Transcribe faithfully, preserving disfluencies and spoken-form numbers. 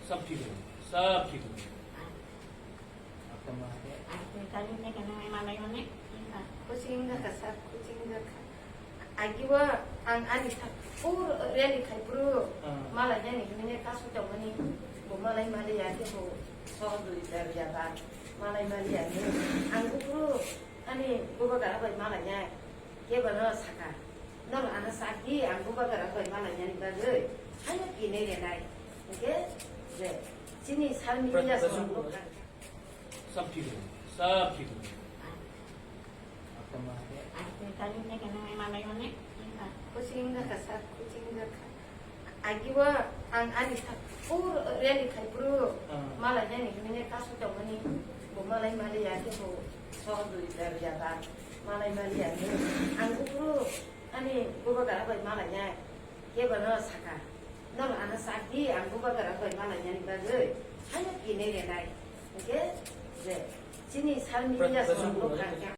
Sab thik hobo, sab thik hobo. Aap ka maa hai. Aap ka maa hai. Kuching wngkha sir, kuching wngkha. Agi o ang ani sak pur rally khai puru. Ah. Malai nani hwnwi kasu tongmani bo malai mali ya khe bo sohojogita rwya ba malai mali ya khe ang bo puru ani bubagra bai malai nai khe bono saka. Nono ano sak di ang bubagra bai malai nani bagwi haino kinai rwnai. Hwnkhe je chini sal media song bo kha. Sab thik hobo, sab thik hobo. Aap ka maa hai. Aap ka maa hai. Kuching wngkha sir, kuching wngkha. Agi o ang ani sak pur rally khai puru. Ah. Malai nani hwnwi kasu tongmani bo malai mali ya khe bo sohojogita rwya ba malai mali ya khe ang bo puru ani bubagra bai malai nai khe bono saka. Nono ano sak di ang bubagra bai malai nani bagwi haino kinai rwnai. Hwnkhe je chini sal media song bo kha.